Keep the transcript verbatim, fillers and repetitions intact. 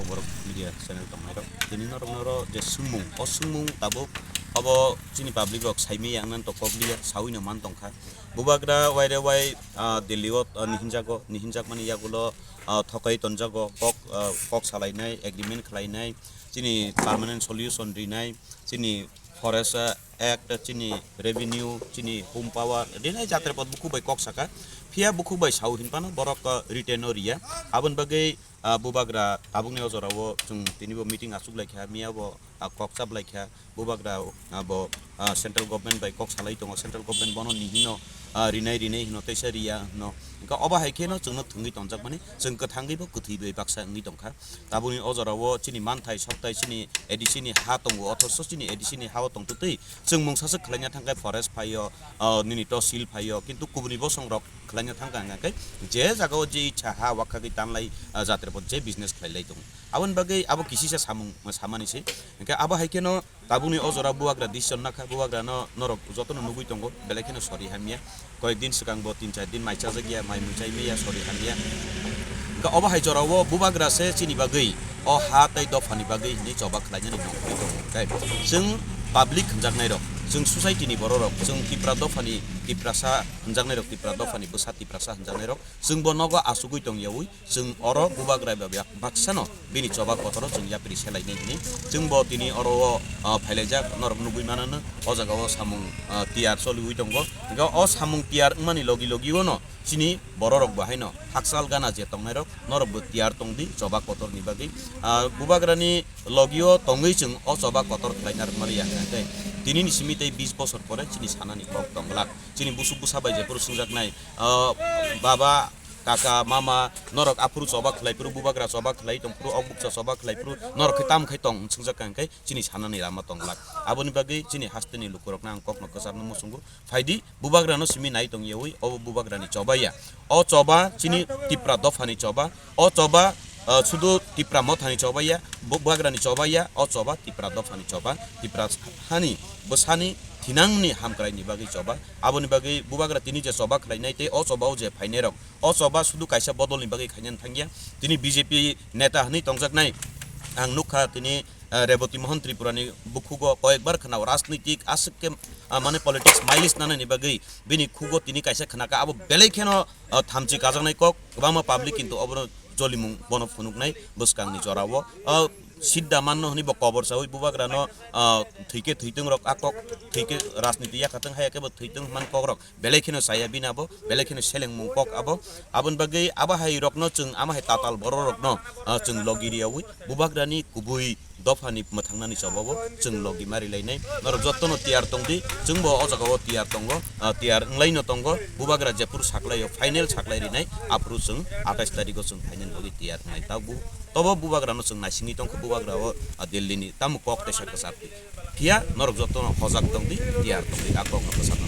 Borok media channel tongnairok, tini norok noro je swngmung, o swngmung tabuk obo chini public rok saimaya wngna to kokliya, sawi no man tongkha. Bubagra waire wai, ah, Delhi o, ah, nihinjago, nihinjakmani yagulo, ah, thokai tonjago, kok, ah, kok salainai, agreement khlainai, chini permanent solution rinai, chini forest, ah, act, chini revenue, chini home power, rinai jatre pod bukhuk bai kok saka. Phiya bukhuk bai sao hinphano borok, ah, written o riya. Aboni bagwi, ah, Bubagra tabukni o jorao chwng tinibo meeting achuk lai kha, miya bo, ah, kok chap lai kha. Bubagra, ah, bo, ah, central government bai kok salai tongo, central government bono ni hino, ah, rinai rinai hino teisa riya hino. Hwnkhe obo hai kheno chwngno thwngwi tongjak mani, chwng kwthangwi bo kwthwi bai baksa wngwi tongkha. Tabukni o jorao chini manthai sokthai chini A D C ni ha tongo, othoso chini A D C ni ha o tongtwtwi chwng mungsa swk khlaina thangkhe forest phaio, ah, nini tosil phaio, kintu kubuni bosong rok khlaina thangkha hwnkhe je jagao je icha ha wakhagwi tanlai, ah, jatre bo je business khlailai tongo. Aboni bagwi abo kisisa samung samani se. Hwnkhe abo hai kheno tabukni o jora Bubagra decision nakha, Bubagra no norok jotono nugwi tongo, belai kheno sorry hamya. Koyek din swkang bo tin char din mai chajak ya, mai mui chai maya, sorry hamya. Hwnkhe obo hai jorao Bubagra se chini bagwi, o ha tei dophani bagwi hinwi choba khlainani nongkhorwi tongo. Hwnkhe chwng public hwnjaknairok, chwng society ni bororok, chwng Tipra dophani Tiprasa hwnjaknairok, Tipra dophani bwsa Tiprasa hwnjaknairok, chwngbo nogo achugwi tongyawi, chwng oro Bubagra bai bak-, baksano bini choba kotoro chwng yapri selainai hwnwi chwngbo tini oro o, ah, phailaijak norok nugwi manano o jagao samung, ah, tiyar choliwi tongo. Hwnkhe o samung tiyar wngmani logi logi ono chini bororok bo haino hakchal gana je tongnairok norokbo tiyar tongdi choba kotorni bagwi. Ah, Bubagrani logio tongwi chwng o choba kotor khlaina rwmani ya hwnkhe tinini simi tei bis bosor pore chini sanani kok tongglak. Chini busuk bwsa bai jephuru swngjaknai, ah, baba, kaka, mama, norok aphuru choba khlai phuru, Bubagra choba khlai tong phuru, ok bukcha choba khlai phuru, norok khe tam khai tong hwnwi swngjak kha hwnkhe chini sanani lama tong glak. Aboni bagwi chini hasteni lukurokno ang kokno kwcharno muchungo. Phaidi, Bubagrano simi nai tong yawi, obo Bubagrani choba ya. O choba chini Tipra dophani choba. O choba, ah, sudu Tipra mothani choba ya, Bu-, Bubagrani choba ya, o choba Tipra dophani choba, Tipra hani, bwsani thinangni hamkraini bagwi choba. Aboni bagwi Bubagra tini je choba khlainai tei o chobao je phainairok, o choba sudu kaisa bodolni bagwi khainani thangya. Tini B J P neta hwnwi tongjaknai ang nukha tini, ah, Reboti Mohan Tripurani bukhugo koyekbar khwnao rajnitik aswk khe, ah, mane politics mileage nanani bagwi bini khugo tini kaisa khnaka abo belai kheno, ah, thamchi kajaknai kok kwbangma public kintu obono jolimung bono phunuknai bwskangni jorao, ah, sidda manno hwnwi bo kobor chawi Bubagrano, ah, thwikhe thwitung rok a kok thwikhe rajniti yakhatwng haya khe bo thwitung man kok rok belai kheno chaya bini abo, belai kheno selengmung kok abo. Aboni bagwi abo hai rokno chwng ama hai tatal borok rokno, ah, chwng logi riyawi Bubagrani kubui dophani mwthangnani chobao chwng logi mari lainai. Norok jotono tiyar tongdi, chwngbo o jagao tiyar tongo, ah, tiyar wnglaino tongo. Bubagra jephuru saklaio, final saklai rinai, aphuru chwng atais tarigo chwng final logi tiyar wngnai. Tabuk tobo Bubagrano chwng naisingwi tongkha, Bubagrao, ah, Delhini tamo kok teisa kwchar. Phiya norok jotono hojak tongdi, tiyar tongdi, a kokno kwchakno